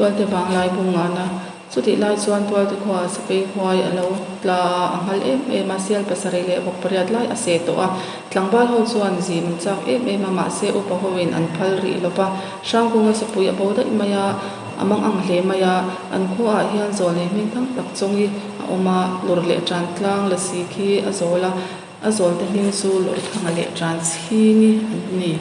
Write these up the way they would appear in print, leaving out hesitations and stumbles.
Tualte vanglai bung ngana. Chutih lai chuan Tualte khuaah sakei huai a lo tla a, a nghal em em a, sial pasarih leh vawk pariat lai a seh tawh a. Tlangval ho chuan zim an chak em em a, mahse upa hoin an phal rih lo va. Hrangkunga sapui a bo daih mai a, a mang ang hle mai a. An khuaah hian zawl nei hming thang tak chawngi a awm a, lawr leh tan tlang la si khi a zawl a, a zawl te hming chu Lawrthanga leh Tanchhingi an ni.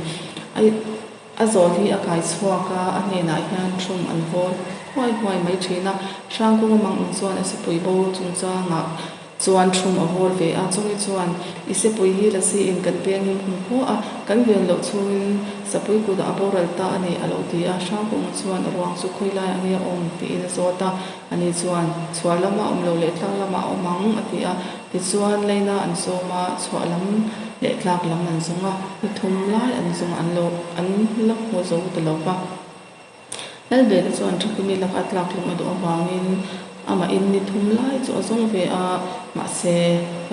A zawl hi a kai chhuak a, a hnenah hian thum an vawl huai huai mai thin a. Hrangkunga mang ang chuan a sepui bo chungchangah chuan thum a vawl ve a, chumi chuan i sepui hi lasi in kan peng him hum khua a, kan ven loh chhungin sapui kutah a boral ta a ni a lo ti a. Hrangkunga chuan a ruang chu khawi lai ang nge a awm tiin a zawt a, ani chuan chhuah lama awm lo leh tlak lamah a awm ang a ti a. Tichuan leina an sawm a, chhuah lam leh tlak lam an zawng a, ni thum lai an zawng an lo an la hmu zo ta lo va. Lalbela chuan Thakimi laka tlak lung a duh avangin amahin ni thum lai chu a zawng ve a, mahse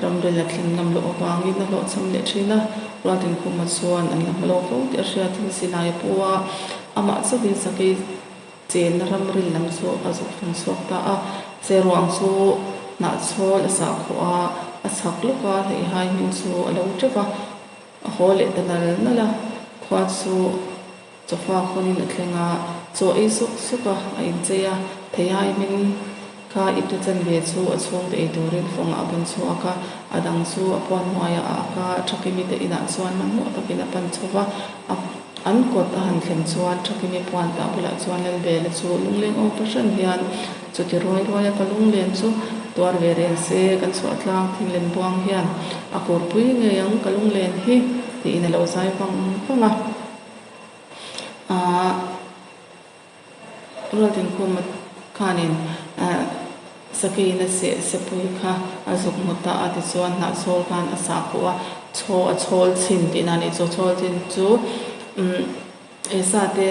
ramril a thlen ngam loh avangin a hlawhchham leh thin a. Rualtinkhuma chuan an la hmu lo fo tih a hriatin silai a pu a, amah chauhin sakei Chenna ramril lam chu a zuk hlung chhuak ta a, Cheruang chu hnahchhawl a sah khawh a, a chhak lawk a, hleihai hming chu a lo teuh a, a haw leh ta nal nal a, khua chu chawfa khawnin a thleng a, chaw ei sawk sawk a, a inchei a, theihai hming kha ipte chanve chu a chhungte ei turin fawngah a bun chhuak a, a dang chu a puan hnuaiah a ak a, Thakimi te inah chuan hmanhmawh takin a pan chho va, a. An kawt a han thlen chuan Thakimi puan tah bulah chuan Lalbela chu lungleng awm fahran hian chuti ruai ruaia ka lunglen chu tuar ve reng se kan chhuah tlang thinglen buang hian a kurpui ngei ang ka lunglen hi tiin a lo zai vang vang a. Aah. Rualtinkhuma khanin sakeiin a seh sepui kha a zuk hmu ta a, tichuan hnahchhawl khan a sah khuh a, chhaw a chhawl chhin tihna a nih chu. Chhawl chhin chu he sate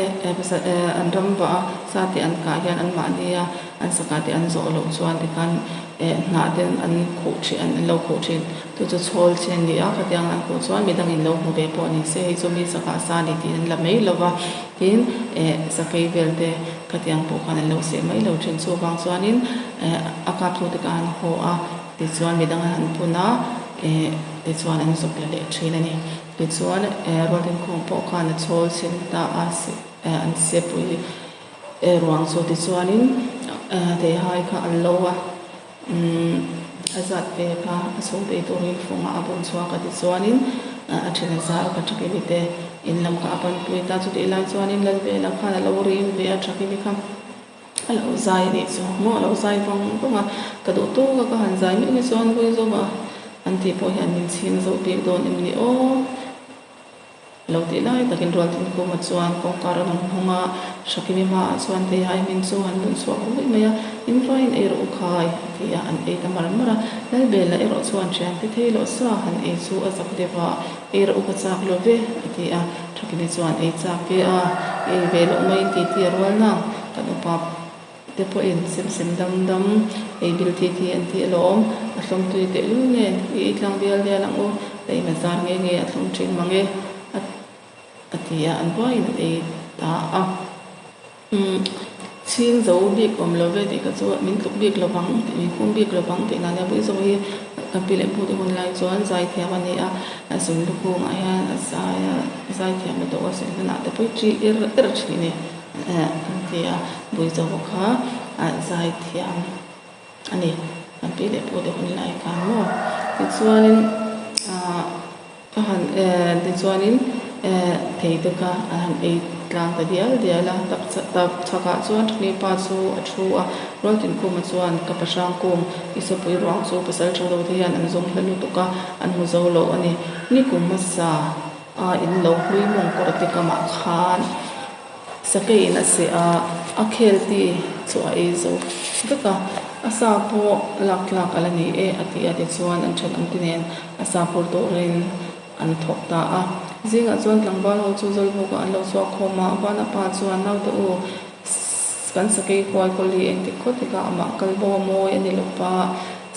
an ram vah a, sate an kah hian anmahnia an sakah te an zawh loh chuan tikhan hnah ten an khuh thin an lo khuh thin. Chu chu chhawl chhin a ni a, khatiang an khuh chuan midangin lo hmu ve pawh ni se hei chu mi sakah sa a ni tiin an la mai lo va. Tin, eh, sakei vel te khatiang pawh khan an lo seh mai lo thin. Chuvang chuanin, eh, a kaptu te kha an haw a, tichuan midang an han pun a, eh, tichuan an zuk la leh thin a ni. Tichuan, eh, Rualtinkhawm pawh khan a chhawl chhin ta a, eh, an sepui, eh, ruang chu tichuanin, eh, theihai kha an lo a, umm, a zat ve kha a chho thei turin fawngah a bun chhuak a tichuanin a then a zar ka Thakimi te in lam kha a panpui ta chutih lai chuanin Lalvela khan a lo rim ve a Thakimi kha a lo zai a nih chu maw a lo zai vang vang a ka duh tawk a ka han zai meuh hi chuan Buizova an tih pawh hian min chhing zo bik dawn em ni aw. Lo tih lai takin Rualtinkhuma chuan kawngka rawn an hawng a, Hrakimi hmaah chuan Theihai hming chu han bun chhuak ruih mai a, In vaiin ei rawh u khai, a ti a, an ei ta mar mar a. Lalbela erawh chuan thiante thei loh sa han ei chu a zak deuh a, Ei rawh u ka chak lo ve, a ti a. Hrakimi chuan ei chak ve a, ei ve loh maiin titi a rual nang, kan upa te pawhin sem sem dam dam ei bil thi thi an ti alawm, a hlawm tui tehlul nen i ei tlang dial dial ang u, taima zar nge nge a thlawm thin mang e a a ti a, an buaiin an ei ta a. Umm chhing zo bik awm lo ve tih kha chu min tluk bik lo vang tih min khum bik lo vang tih nan nia Buizawh hi kan pi leh pu te hun lai chuan zaithiam a ni a, a zun lukhungah hian a zai a zaithiam lutuk a suihna te pawh hi ṭi er er thin a ni. An ti a, Buizoa kha a zai thiam a ni. Kan pi leh pu te hun lai khan maw? Tichuanin ah ka han eh tichuanin eh thei te kha an han ei tlang ta dial dial a, tak tak chhakah chuan Thakni pa chu a thu a, Rualtinkhuma chuan ka pahrang kung i sawpui ruang chu pasal tha lo te hian an zawng hla lutuk a, an hmu zo lo a ni. Nikum hmasa a in lo hlui mawng kawr te kamah khan. Sakeiin a seh a, a khel ti chu a ei zo vek a, a sa pawh lak tlak a la ni e a ti a, tichuan an thenawm te nen a sa phur turin an thawk ta a. Zingah chuan tlangval ho chu Zawlbukah an lo chhuak khawm a, Vana pa chuan naute u kan sakei huai kawl hi engtik khaw tikah amah kal bo a mawi a ni lo va,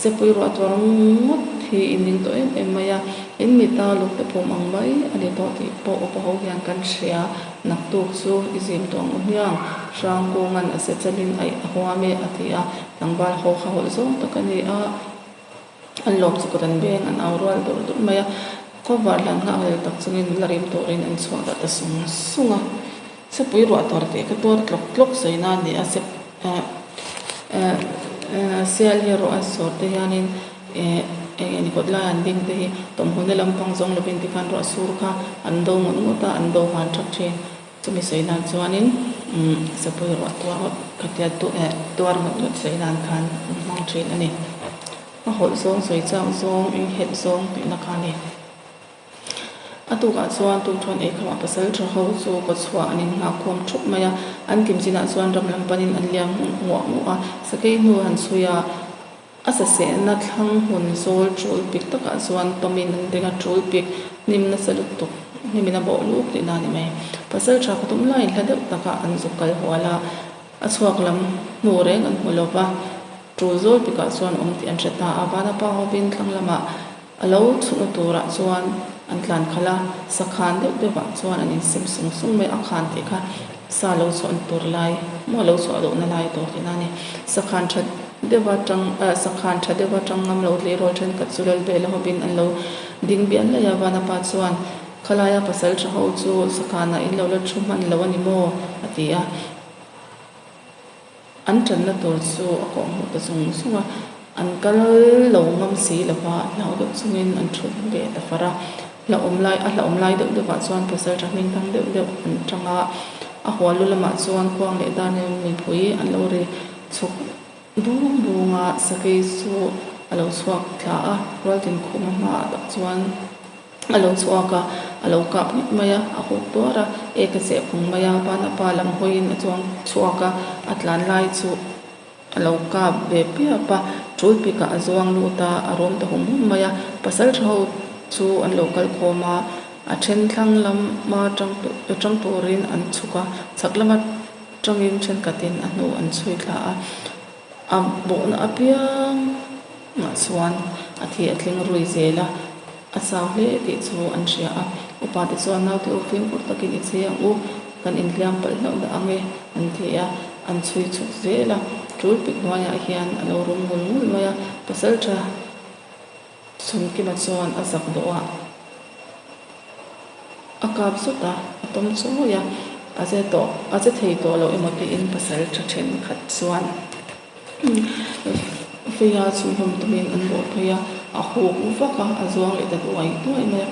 sepui ruah tuar ngawt. hi i ning tawh em em mai a, in mita lungte phum ang mai a ni tawh tih pawh upa ho hian kan hria. Naktuk chu i zim tawh ang u hmiang, Hrangkunga'n a sechalin aih a huam e a ti a, tlangval ho kha hawlh zawng tak a ni a. An lawm chu kut an beng an au rual dawrh dawrh mai a, khawvar hlan nghak lel tak chungin la rim turin an chhuak dah ta sung sung a. Sepui ruah tuar teh ka tuar tlawk tlawk sawi na a ni a, sep eh eh eh sial hi ruah a sawr te hianin eh eng eng kawt lai an ding te hi tawmhmunna lampang zawng lovin tikhan ruah sur kha an do ngawt ngawt a, an do van thak thin. Chumi sawi nan chuanin umm sapui ruah tuar ngawt khatia tu eh tuar ngawt ngawt sawi nan khan an hmang thin a ni. A hawlh zawng sawi chak zawng enghet zawng tihna kha a ni. A tukah chuan tukṭhuan ei khamah pasal tha ho chu kawchhuah an innghak khawm thup mai a, an kim chinah chuan ram lam panin an liam nguah nguah a, sakei hnu han chhui a, A sasehna thlang hmun zawl tul pik takah chuan tawmin an ring a, tul pik hnim nasa lutuk hnimin a bawh luk tihna a ni mai. Pasal tha ka tum laiin hla deuh takah an zuk kal hual a, a chhuak lam hnu reng an hmu lo va, tul zawl pikah chuan awm tih an hre ta a, Vanapa hovin thlang lamah a lo chhukna turah chuan an tlan khalh a, sakhan deuh deuhah chuan an insem sung sung mai a, a khan tih kha sa lo chhuahna tur lai maw lo chhuah duhna lai tur tihna a ni. Sakhan tha deuha tang ah sakhan tha deuha tang ngam lo tleirawl thenkhat chu Lalbela hovin an lo ding bial laih a, Vanapa chuan khalaia pasal tha ho chu sakhanah in lo la thu hman lo a ni maw? a ti a. An tanna tur chu a kawh hmuh ta zung zung a, an kal lo ngam si lo va, hlau deuh chungin an thut ve ta far a. Hlauhawm lai a hlauhawm lai deuh deuhah chuan pasal tha hming thang deuh deuh an tang a, a hual lu lamah chuan khuang leh dan in mipui an lo ri chhuk bung bung a, sakei chu a lo chhuak thla a, Rualtinkhuma hmaah tak chuan. A lo chhuak a, a lo kap nghet mai a, a huk tuar a, ek a cheh phung mai a, bana pa lam hawiin a chuang chhuak a, a tlan lai chu a lo kap ve piap a, tul pikah a zuang lut a, a rawm ta hum hum mai a, pasal tha ho chu an lo kal khawm a, a then thlang lama tang tang turin an chhuk a, chhak lama tangin thenkhatin a hnu an chhui thla a. A bawhna apiangah chuan a thi a tling rui zel a, a chau hle tih chu an hria a. Upate chuan naute u fimkhur takin i che ang u, kan inhliam palh hlauh dah ang e, an ti a, an chhui chhuk zel a. Tul pik hnuaiah hian a lo rum ngul ngul mai a, pasaltha Chhunkima chuan a zak dawh a. A kap zut a, a tawm chawi a, a che tawh, a che thei tawh lo emaw tiin pasal tha thenkhat chuan feia chhunhlawm tumin an bawh phei a, a huk vak a, a zuang leh ta duai duai mai a.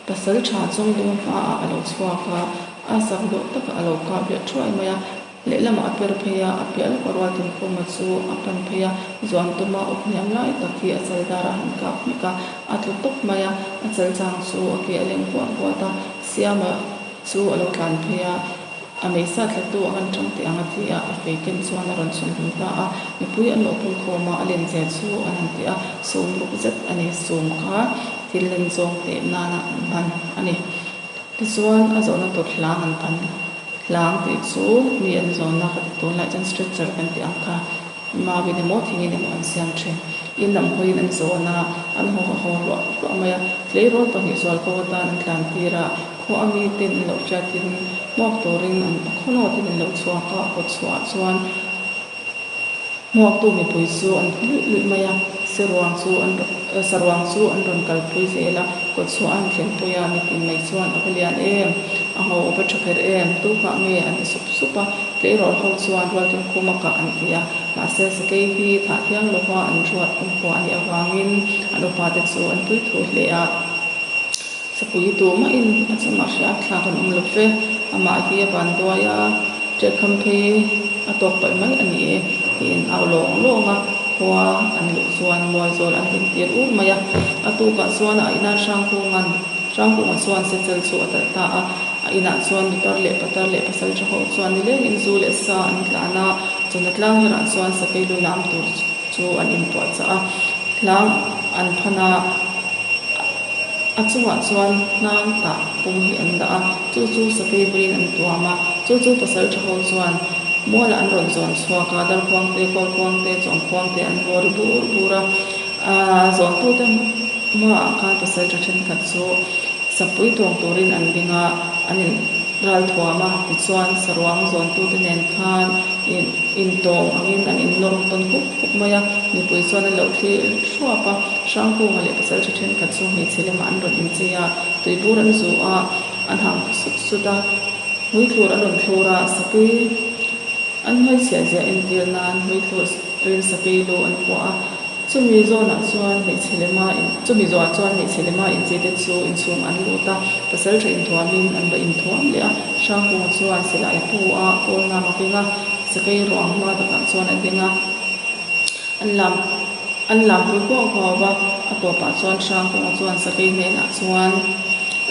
Pasal tha chawngduma hmaah a lo chhuak a, a sak dawh takah a lo kap leh thuai mai a. Lehlamah a per phei a, a piah lawka rual Tinkhuma chu a pan phei a, zuan tuma awp hniam lai tak hi a chal darah a han kap hmek a, a tlu tawp mai a, a chal chang chu a ke a leng huat huat a, Siama chu a lo tlan phei a, a meisa thlatu a han tang teh ang a ti a, a fei ken chuan a rawn chhun hlum ta a, mipui an lo pung khawm a, a len zia chu an han ti a, sum ruk zet a ni, sum kha thil len zawng teh nana an hman a ni. Tichuan a zawhna tur hlang an pan. Hlang tih chu mi an zawnna ka ti tunlai chuan stretcher kan tih ang kha mauin emaw thingin emaw an siam thin. In lam hawiin an zawn a, an haw haw hluah hluah mai a. Tleirawl pahnih zual ko atan an tlan tir a, khaw a mi ten an lo hriatin hmuak turin an khaw nawtin an lo chhuak a, kawt chhuah chuan Hmuaktu mipui chu an phu luih luih mai a, saruang chu an saruang chu an rawn kalpui zel a, kawtchhuah an thlenpui a, mitin mai chuan a va lian em, a ngo a va tha kher em, tukah nge an ti sup sup a, tleirawl ho chuan rualtin khuma kah an ti a, mahse sakei hi thah thiang lova an ruat awmkhua a nih avangin an upate chu an pui thu hle a. Sapui tumahin a chungah hriat thlak an awm lo ve, amah hi a van duai a, ṭekkham phei a tawk palh mai a ni e tiin au lawng lawng a, khua an luh chuan mualzawl an din tir ur mai a, a tukah chuan a inah Hrangkunga'n Hrangkunga chuan sechal chu a talh ta a, a inah chuan nutar leh patar leh pasal ṭha ho chuan nilengin zu leh sa an tlan a, chawhna tlang herah chuan sakei lu lam tur chu an inpuahchah a, hlang an phan a. A chungah chuan hnang tah pum hi an dah a, chu chu sakei vawiin an tuam a, chu chu pasal tha ho chuan mualah an rawn zawn chhuak a, darkhuang te, kawlkhuang te, chawngkhuang te an vaw ri bur bur a, aaa zawntute Hmaah khan pasalṭha ṭhenkhat chu sapui tuang turin an ding a, an in ralthuam a, tichuan saruang zawntute nen khan in intawng angin an innawr tawn hup hup mai a, mipui chuan an lo thlir thuap a, Hrangkunga leh pasalṭha ṭhenkhat chu hmeichhe lamah an rawn inchei a, tuibur an zu a, an hang sut sut a, hmuithlur an rawn thlur a, sakei an hmeichhiah ziah entir nan hmuithlur rin sakei lu an kuah a. Chumi zawnah chuan hmeichhe lema in chumi zawhah chuan hmeichhe lema incheite chu inchhung an lut a, pasal tha inthuamin an va inthuam leh a, Hrangkunga chuan silai pu a kawl nam a keng a, sakei ruang hma takah chuan a ding a, an lam an lampui kuau kuau va, a tawpah chuan Hrangkunga chuan sakei hnenah chuan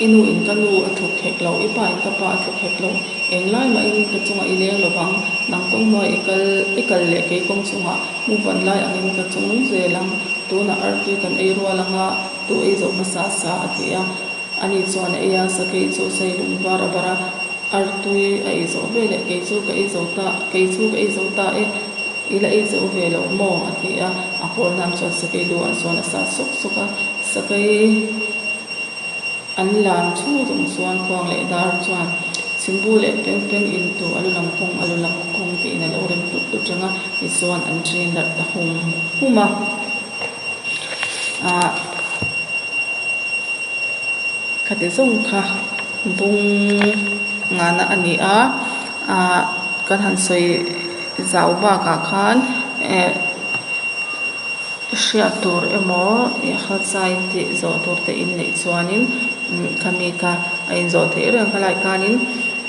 I nu in ka nu a tluk hek lo, i pa in ka pa a tluk hek lo, englai mahin ka chungah i leng lovang, nang kawng hnuai i kal i kal leh kei kawng chungah Mu van lai angin ka chung zel ang, tunah artui kan ei rual anga tu ei zawh hmasa sa a ti a. Ani chuan a ei a, sakei chu sei lung var a bar a, artui a ei zawh ve leh kei chu ka ei zo ta, kei chu ka ei zo ta e, i la ei zo ve lo maw? a ti a, a kawl nam chuan sakei lu ah chuan a sat sawk sawk a, sakei. An lam chhung zawng chuan khuang leh dar chuan chhimbu leh peng peng in tu a lu lam kawng a lu lam kawng tiin a lo rem tlut tlut reng a, tichuan an ṭin darh ta hum hum a. Ahh khati zawng kha bung ngana a ni a, ahh kan han sawi zau bakah khan eh. Hriat tur emaw ih hawtsai tih zawh tur te in neih chuanin khami kha a inzawh theih reng kha lai khanin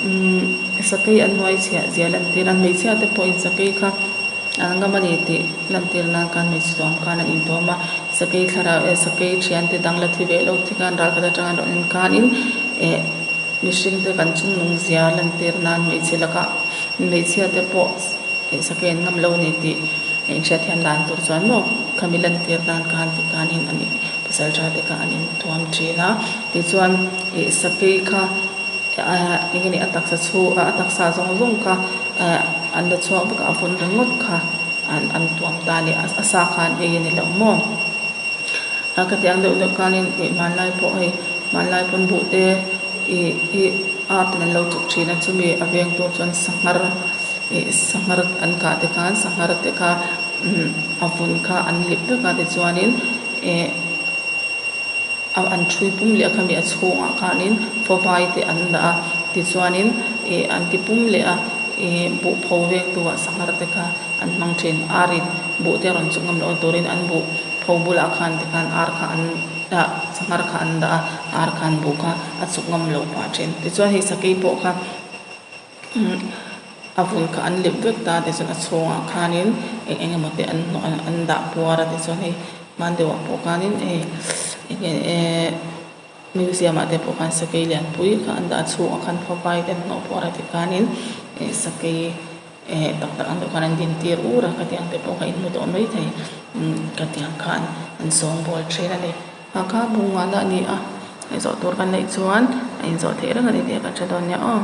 umm sakei an hnuai chhiah zia lantir a hmeichhia te pawhin sakei kha an ngam a ni tih lantir nan khan hmeichhe tuam khan an intuam a sakei thlarau eh sakei thian te dang la thi ve lo te khan ral khat atanga an rawn en khanin eh mihring te kan chungnung zia lantir nan hmeichhe lakah hmeichhia te pawh. Ih sakei an ngam lo a ni tih a inhriat hian dan tur chuan maw khami lantir dan khan ti khanin an pasal tha te kha an intuam thin a tichuan ih sakei kha ah eng nge ni a taksa chhung a taksa zawng zawng kha ah an la chhuak vek a a vun ringawt kha an an tuam ta a ni a sa khan ei a ni lo maw a khatiang deuh deuh khanin ih hmanlai pawh hei hmanlai pawn buh te ih ih ar ten an lo chuk thin a chumi a veng tur chuan sanghar. Ih sanghar an kah te khan sanghar te kha umm a vun kha an lip vek a tichuanin eh a an ṭhui pum leh a khami a chhungah khanin fawvai te an dah a tichuanin ih an ti pum leh a ih buh pho veng tu ah sanghar te kha an hmang ṭhin ar in buh te a rawn chuk ngam loh turin an buh pho bulah khan tikhan ar kha an ah sanghar kha an dah a ar khan buh kha a chuk ngam loh phah ṭhin tichuan hei sakei pawh kha. A vun kha an lip vek ta tichuan a chhungah khanin eng eng emaw te an hnawh a an dah puar a tichuan hei hman deuhah pawh khanin hei eng nge ehh museum ah te pawh khan sakei lianpui kha an dah a chhungah khan khawpai te an hnawh puar a tikhanin eh sakei eh tak tak ang deuh khan an din tir ur a khatiang te pawh kha in hmu tawh maithei khatiang khan an sawngbawl thin a ni. A kha bung ngahna a ni a, zawh tur kan neih chuan a inzawh theih reng a ni tih ka hre dawn nia aw.